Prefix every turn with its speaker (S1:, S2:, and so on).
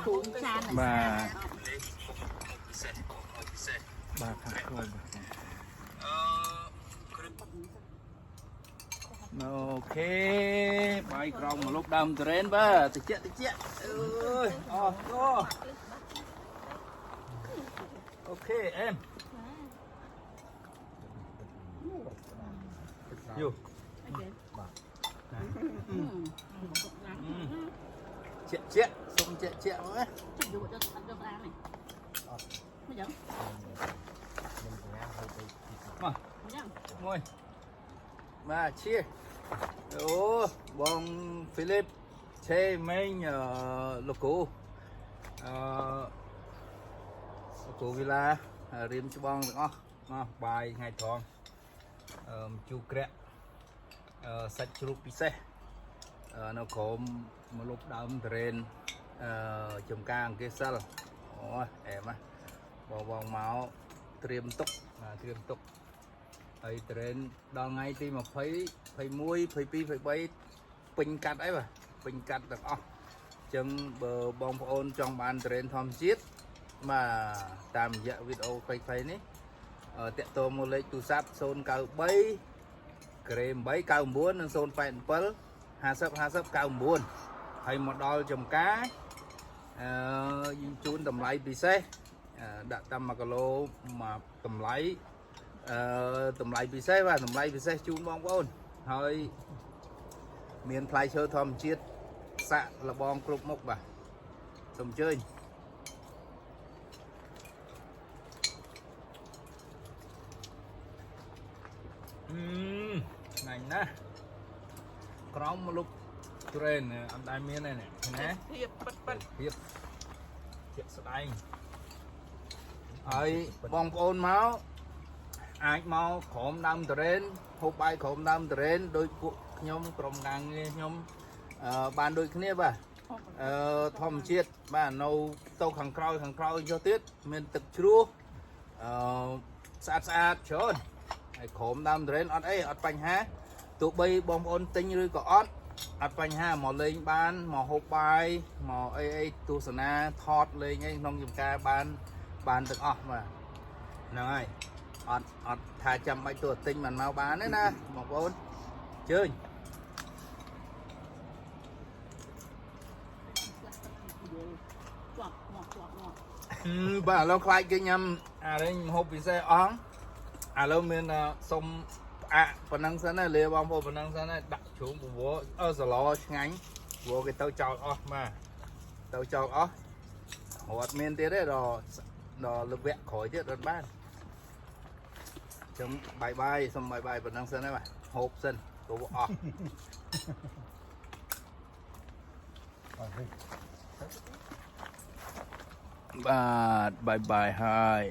S1: ធូងចាន
S2: បាទបាទខាងក្រោយបាទ OK បាយក្រោមមកលុបដើមតរ៉េនបាទតិចតិចអើយអស់អូ OK អែមយូជាក់ជាក់សុំជាក់ជាក់មកណា
S1: ចុចយកទៅយកអានេះអត់មិនចឹង
S2: មក
S1: មិនចឹង
S2: មួយបាទឈៀអូបងហ្វីលីបឆេមេងអឺលោកគ្រូអឺលោកគ្រូវីឡារៀមច្បងទាំងអស់មកបាយថ្ងៃត្រង់អឺជូរក្រាក់អឺសាច់ជ្រូកពិសេសអឺនៅក្រោមមកលុបដើមតរ៉េនអឺចំការអង្គេសិលអូអែមណាបងបងមកត្រៀមទុកបាទត្រៀមទុក ហើយត្រេនដល់ថ្ងៃទី20 21 22 23ពេញកាត់អីបាទពេញកាត់ទាំងអស់អញ្ចឹងបើបងប្អូនចង់បានត្រេនធម្មជាតិបាទតាមរយៈវីដេអូខ្លីៗនេះអឺតាក់ទងមកលេខទូរស័ព្ទ093ក្រេ8 99និង087 50 50 99ហើយមកដល់ចំការអឺយើងជូនតម្លៃពិសេសអឺដាក់តាម1គីឡូមកតម្លៃ អឺតម្លៃពិសេសបាទតម្លៃពិសេសជូនបងប្អូនហើយមានផ្លែឈើធម្មជាតិសាក់លបងគ្រប់មុខបាទសូមអញ្ជើញអឺឆ្ងាញ់ណាស់ក្រោមមកលុបត្រេនអត់ដែលមានទេនេះឃើញទេ
S3: ភាពពិតពិត
S2: ភាពជាក់ស្ដែងហើយបងប្អូនមកអាចមកក្រុមដើមតរ៉េនហូបបាយក្រុមដើមតរ៉េនដោយពួកខ្ញុំក្រុមការងារខ្ញុំអឺបានដូចគ្នាបាទអឺធម្មជាតិបាទនៅទៅខាងក្រោយខាងក្រោយចុះទៀតមានទឹកជ្រោះអឺស្អាតស្អាតច្រើនហើយក្រុមដើមតរ៉េនអត់អីអត់បញ្ហាទោះបីបងប្អូនទិញឬក៏អត់ អត់បញ្ហាមកលេងបានមកហូបបាយមកអីអីទស្សនាថតលេងអីក្នុងចំការបានបានទាំងអស់បាទហ្នឹងហើយអត់អត់ថាចាំបាច់ទោះទិញមិនមកបានទេណាបងប្អូនជើញ
S1: ជាប់មកជាប់មក
S2: អឺបាទឥឡូវខ្លាចគេញ៉ាំអារេងហូបពិសេសអស់ឥឡូវមានសុំផ្អាកប៉ុណ្ណឹងសិនណាលាបងប្អូនប៉ុណ្ណឹងសិនណាដាក់ជ្រូកពវអឺសឡឆ្ងាញ់ព្រោះគេទៅចោលអស់បាទទៅចោលអស់រត់មានទៀតទេដល់ដល់លវៈក្រោយទៀតរត់បានចឹងបាយបាយសុំបាយបាយប៉ុណ្ណឹងសិនណាបាទហូបសិនព្រោះអស់ បាទបាយបាយហើយ